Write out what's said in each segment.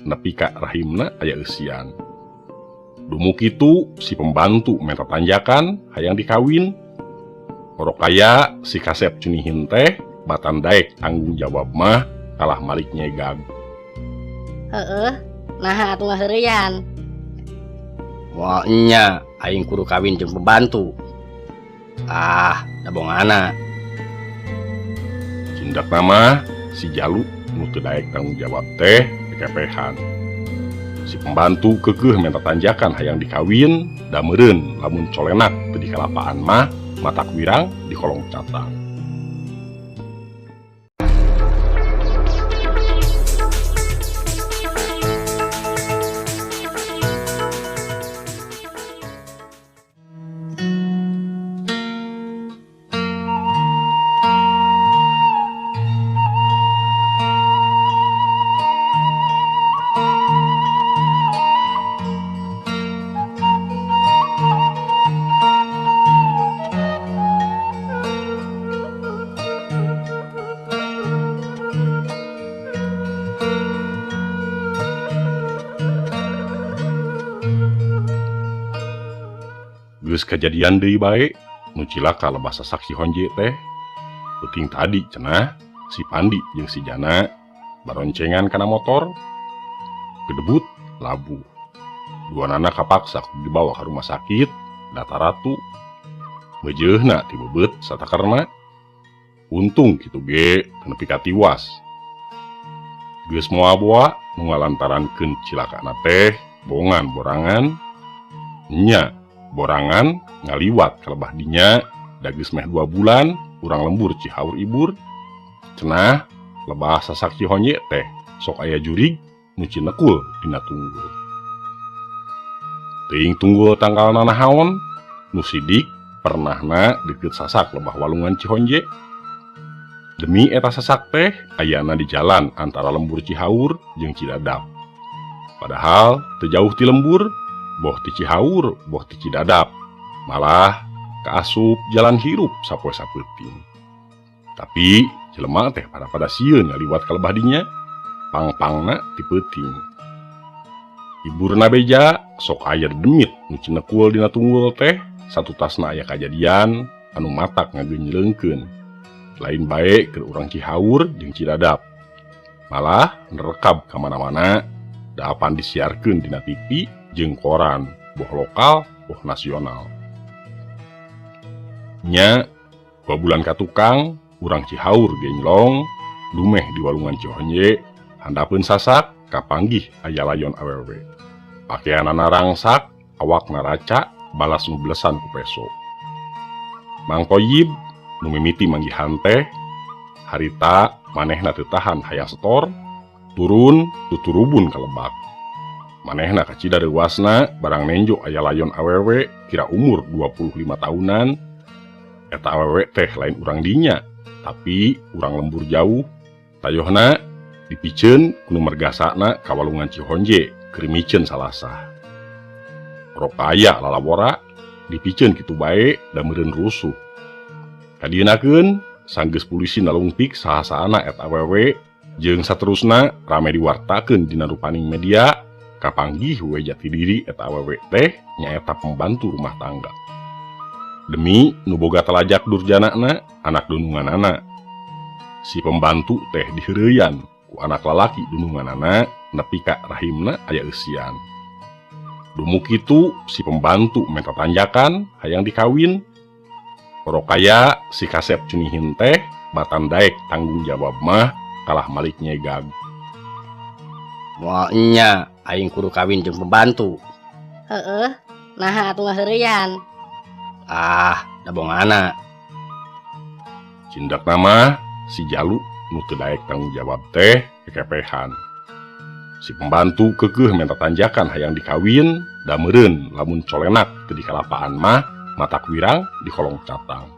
Nepi ka rahimna aya eusian. Dumu kitu si pembantu menta tanjakan hayang dikawin. Orokaya si kasep Cunihin teh batan daek tanggung jawab mah kalah malik nyegag. Heeh, naha atuh ngaheureuyan. Moal nya aing kudu kawin jeung pembantu. Ah, da bongana. Cindak nama si Jalu nu teu daek tanggung jawab teh kekepehan. Si pembantu keukeuh menta tanjakan hayang dikawin, da meureun lamun colenak teu dikalapaan mah matak wirang di kolong catang. Geus kajadian deui bae nu cilaka lebah sasak Cihonje teh. Peuting tadi cenah si Pandi jeung si Jana baroncengan kana motor gedebut labuh. Duanana kapaksa kudu dibawa ka rumah sakit Data Ratu. Meujeuna ti bebeut satakerna. Untung kitu ge teu nepi ka tiwas. Geus moa-boa nu ngalantarankeun cilakana teh bongan borangan nya borangan ngaliwat ka lebah dinya da geus meh 2 bulan urang lembur Cihaur Ibur. Cenah lebah sasak Cihonje teh sok aya jurig nu cinekul dina tunggul. Teuing tunggul tangkalna nahaon nu sidik pernahna deukeut sasak lebah walungan Cihonje. Demi eta sasak teh ayana di jalan antara lembur Cihaur jeung Cidadap. Padahal teu jauh ti lembur, boh ti Cihaur, boh ti Cidadap, malah kaasup jalan hirup sapoe sapeuting. Tapi jelema teh pada sieun ngaliwat ka lebah dinya, pang-pangna ti peuting. Iburna beja sok aya demit nu cinekul dina tunggul teh, satutasna aya kajadian anu matak ngageunjleungkeun. Lain bae keur urang Cihaur jeung Cidadap. Malah nerekab ka mana-mana, da apan disiarkeun dina TV jeung koran, boh lokal, boh nasional. Nya, 2 bulan ka tukang, urang Cihaur genjlong, dumeh di walungan Cihonje, handapeun sasak, kapanggih aya layon awewe. Pakeanana rangsak, awakna raca, balas nu belesan ku peso. Mang Toyib, nu mimiti manggihan teh, harita manehna teu tahan hayang setor, turun tuturubun ka lebak. Manehna kacida reuasna barang nenjo aya layon awewe kira umur 25 tahunan. Eta awewe teh lain urang dinya, tapi urang lembur jauh. Tayohna dipiceun ku nu mergasana ka walungan Cihonje keur miceun salasah. Rokaya lalawora dipiceun kitu bae da meureun rusuh. Kadieunakeun sanggeus polisi nalungtik saha-sahana eta awewe jeung saterusna rame diwartakeun dina rupaning media kapanggih we jati diri eta awewe teh nyaeta pembantu rumah tangga. Demi nu boga telajak durjanana anak dununganana. Si pembantu teh diheureyan ku anak lalaki dununganana nepi ka rahimna aya eusian. Dumu kitu si pembantu menta tanjakan hayang dikawin. Orokaya si kasep Cunihin teh batan daek tanggung jawab mah kalah malik nyegag. Moal nya aing kudu kawin jeung pembantu. Heeh, naha atuh ngaheureuyan. Ah, da bongana. Cindak nama si Jalu nu teu daek tanggung jawab teh kekepehan. Si pembantu keukeuh menta tanjakan hayang dikawin, da meureun lamun colenak teu dikalapaan mah matak wirang di kolong catang.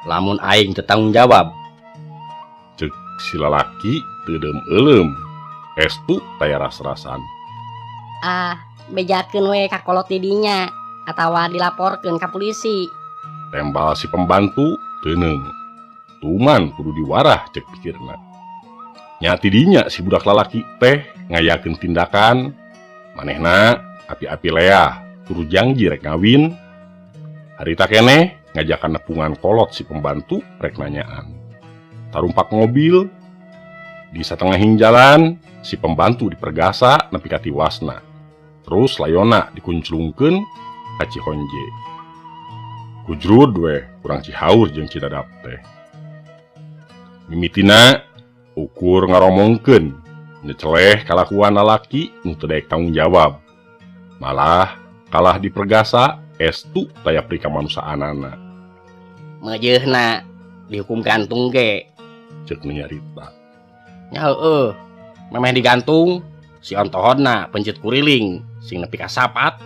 Lamun aing teu tanggung jawab, ceuk si lalaki teu deum euleum, estu taya ras-rasan. Ah, bejakeun we ka kolot di dinya atawa dilaporkeun ka polisi. Tembal si pembantu teuneung. Tuman kudu diwarah cek pikirna. Nya ti dinya si budak lalaki teh ngayakeun tindakan manehna api-api leah turu jangji rek ngawin. Harita keneh ngajakan nepungan kolot si pembantu rek nanyaan. Tarumpak mobil di satengahing jalan si pembantu dipergasa nepi ka tiwasna. Terus layonna dikunclungkeun ka Cihonje. Kujrud we urang Cihaur jeung Cidadap teh. Mimitina ukur ngaromongkeun nyeceleh kalakuan lalaki nu teu daek tanggung jawab. Malah kalah dipergasa estu taya pri kamanusaanana. Meujeuhna dihukum gantung ge. Ceuk nu nyarita. Nya heueuh, memeh digantung si ontohodna pencit kuriling sing nepi ka sapat.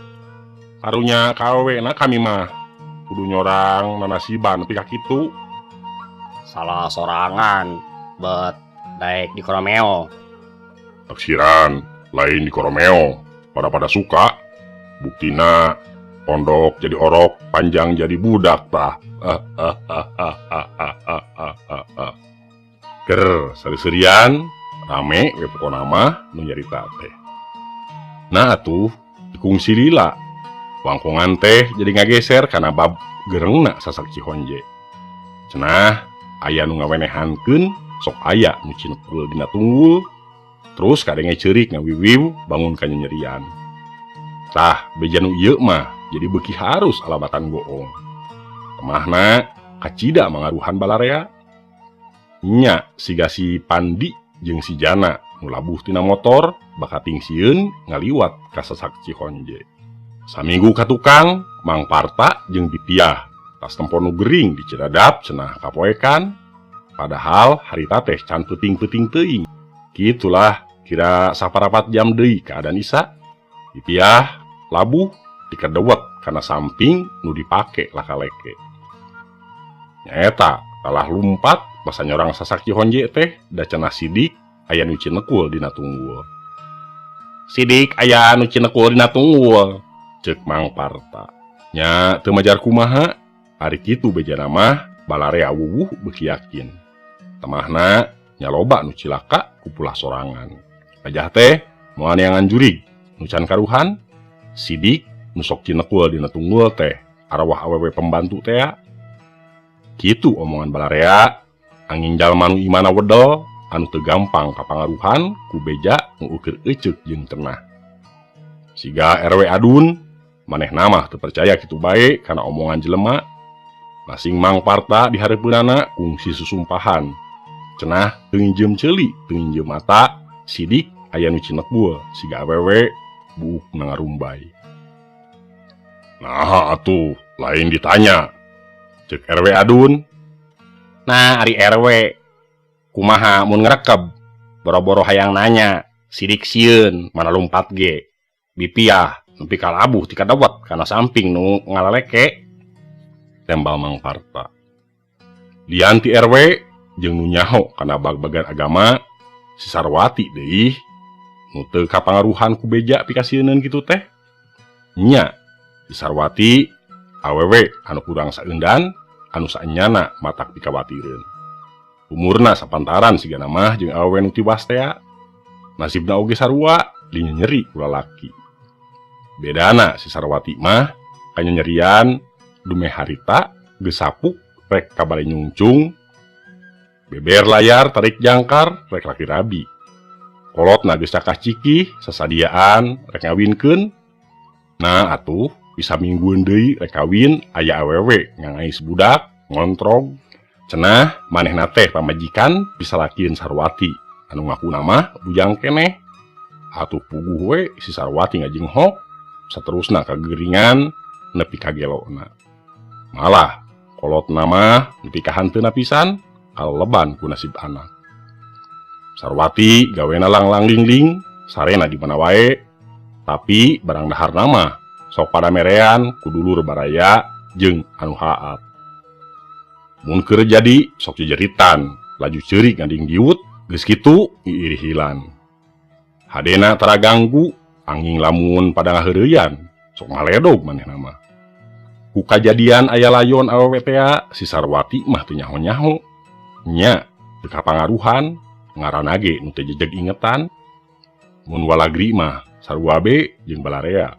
Karunya ka awewena kami mah kudu nyorang nanasiban nepi ka kitu. Salah sorangan bet daek di Koromeo. Taksiran lain di Koromeo pada-pada suka. Buktina pondok jadi orok, panjang jadi budak tah. Ger sari-serian rame we pokona mah nu nyarita teh. Nah atuh dikungsi lila. Wangkongan teh jadi ngageser kana bab gerengna sasak Cihonje. Cenah aya nu ngawenehankeun sok aya nu cinekul dina tunggul. Terus kadenge ceurik ngawiwiw bangun ka nyenyerian. Tah beja nu ieu mah jadi beuki harus alabatan goong. Temahna kacida mangaruhan balarea. Nya siga si Pandi jeung si Jana nu labuh tina motor bakating sieun ngaliwat ka sasak Cihonje. Saminggu ka tukang Mang Parta jeung Pipiah tas tempo nu gering di Cidadap cenah kapoekan. Padahal harita teh can peuting-peuting teuing. Kitulah kira saparapat jam deui keadaan Isa. Pipiah labuh dikedewet kana samping nu dipake laka-leke. Nyaeta kalah lumpat basa nyorang sasak Cihonje teh da cenah sidik aya nu cinekul dina tunggul. Sidik aya nu cinekul dina tunggul, ceuk Mang Parta. Nya teu majar kumaha, ari kitu bejana mah balarea wuwuh beuki yakin. Temahna nya loba nu cilaka ku pulah sorangan. Gajah teh moal neangan jurig nu can karuhan, sidik nu sok cinekul dina tunggul teh arwah awewe pembantu tea. Kitu omongan balarea, angin jalma nu imana wedel anu teu gampang kapangaruhan ku beja nu ukur eceuk jeung cenah. Siga RW Adun, manehna mah teu percaya kitu bae kana omongan jelema. Masing Mang Parta dihareupeunana kungsi susumpahan. Cenah teu nginjeum ceuli, teu nginjeum mata, sidik aya nu cinekul siga awewe buukna ngarumbay. Nah atuh lain ditanya. Ceuk RW Adun. Nah ari RW kumaha mun ngrekeb boro-boro hayang nanya sidik sieun mana lumpat ge. Bipiah nepi ka labuh ti kadewet kana samping nu ngalaleke. Tembal Mang Parta. Lian ti RW jeung nu nyaho kana bag-bagan agama si Sarwati deui nu teu kapangaruhan ku beja pikasieuneun kitu teh. Nya si Sarwati awewe anu kurang saeundan anu saenyana matak pikawatireun. Umurna sapantaran sigana mah jeung awewe nu tiwas tea. Nasibna oge sarua dinyenyeri ku lalaki. Bedana si Sarwati mah kanyanyerian dumeh harita geus sapuk rek ka bale nyungcung. Beber layar tarik jangkar rek laki rabi. Kolotna geus cakah cikih sasadiaan rek ngawinkeun. Nah atuh bisa minggueun deui rek kawin aya awewe ngangais budak ngontrog. Cenah manehna teh pamajikan bisa lakieun Sarwati anu ngakuna mah bujang keneh. Atuh puguh we si Sarwati ngajinghok saterusna kageuringan nepi ka gelona. Malah kolotna mah nepi ka hanteuna pisan kaleleban ku nasib anak. Sarwati gawena langlang lingling, sarena di mana wae, tapi barang daharna mah sok pada merean ku dulur baraya jeung anu haat. Mun keur jadi sok jejeritan, laju ceurik ngading diut, geus kitu iirihilan. Hadena tara ganggu, anging lamun pada ngaheureyan, sok ngaledog manehna mah. Ku kajadian aya layon awewe tea, si Sarwati mah teu nyaho-nyaho. Nya teu kapangaruhan, Ngaranna ge nu teu jejeg ingetan. Mun walagri mah sarua be jeung balarea.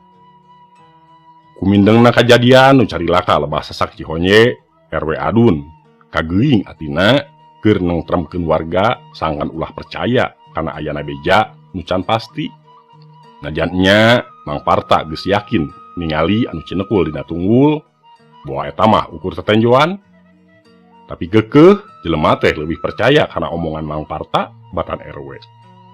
Kumindengna kajadian nu carilaka lebah sasak Cihonye, RW Adun kageuing atina keur nengtremkeun warga sangkan ulah percaya kana ayana beja nu can pasti. Najan nya Mang Parta geus yakin ningali anu cinekul dina tunggul bahwa eta mah ukur tetenjoan. Tapi keukeuh jelema teh leuwih percaya kana omongan Mang Parta batan RW.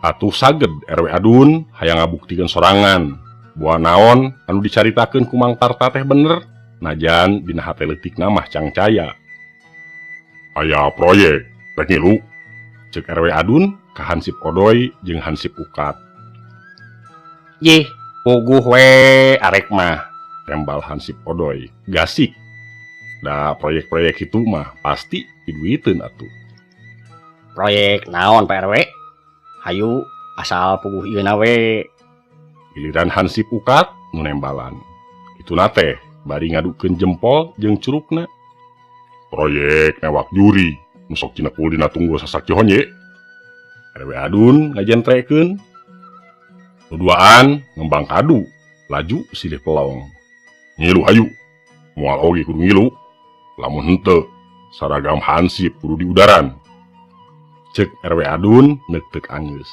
Atuh saged RW Adun hayang ngabuktikeun sorangan bahwa naon anu dicaritakeun ku Mang Parta teh bener najan dina hate leutikna mah cangcaya. Aya proyek rek ngilu ceuk RW Adun ka Hansip Odoy jeung Hansip Ukat. Yih, puguh we arek mah, tembal Hansip Odoy gasik. Da proyek-proyek itu mah pasti diduiteun atuh. Proyek naon Pak RW? Hayu asal puguh ieu na we. Giliran Hansip Ukat nu nembalan. Kituna teh bari ngadukeun jempol jeung curukna. Proyek newak juri nu sok cinekul dina tunggul sasak Cihonye. RW Adun ngajentrekeun. Nu duaan ngembang kadu laju silih pelong. Ngilu hayu. Moal oge kudu ngilu. Lamun henteu saragam hansip kudu diudaran. Ceuk RW Adun neukteuk anggeus.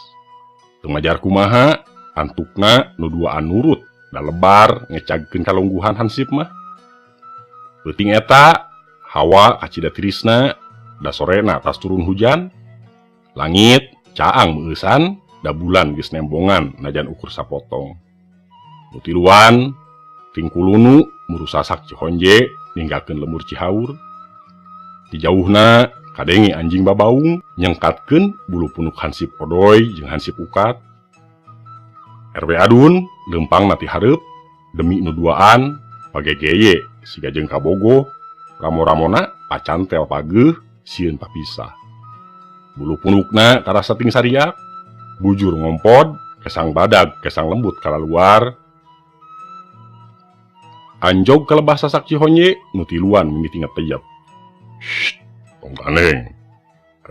Teu majar kumaha antukna nu duaan nurut da lebar ngecagkeun kalungguhan hansip mah. Peuting eta hawa kacida tirisna da sorena tas turun hujan. Langit caang meueusan da bulan geus nembongan najan ukur sapotong. Nu tiluan tingkulunu muru sasak Cihonje ninggalkeun lemur Cihaur. Di jauhna kadenge anjing babaung nyengkatkeun bulu punuk Hansip Odoy jeung Hansip Ukat. RW Adun leumpangna ti hareup demi nu duaan pagegeye siga jeung kabogoh ramo-ramona pacantel pageuh sieun papisah. Bulu punukna karasa ting sariak, bujur ngompod, kesang badag, kesang lembut kalaluar. Anjog ka lebah sasak Cihonye nu tiluan mimiti ngeteyep. Shh, tong ganeng.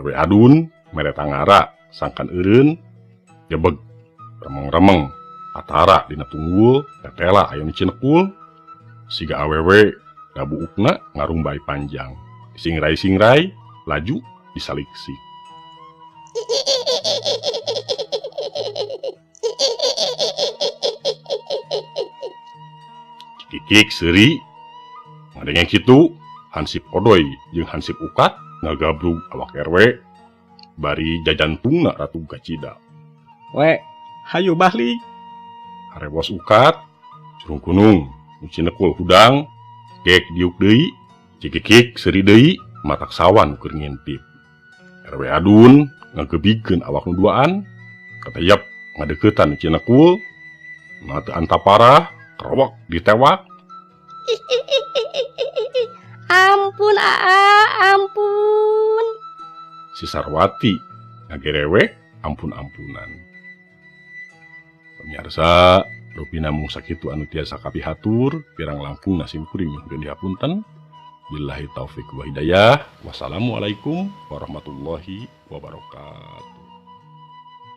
RW Adun mere tangara sangkan eureun jebeg remeng-remeng atara dina tunggul tetela aya nu cinekul siga awewe da buukna ngarumbai panjang singrai-singrai laju disaliksi. Cikikik seuri ngadenge kitu Hansip Odoy jeung Hansip Ukat ngagabrug awak RW bari jajantungna ratu kacida. We, hayu balik. Harebos Ukat curung kunung nu cinekul hudang gek diuk deui cikikik seuri deui matak sawan keur ngintip. RW Adun ngagebigkeun awak nu duaan katayap ngadeuketan nu cinekul na teu antaparah kerowok ditewak. Ampun aa, ampun. Si Sarwati ngagerewek ampun-ampunan. Pemirsa, rupina mung sakitu anu tiasa kapihatur, pirang langkung sim kuring nyuhunkeun dihapunten. Billahi taufik wa hidayah. Wassalamualaikum warahmatullahi wabarakatuh.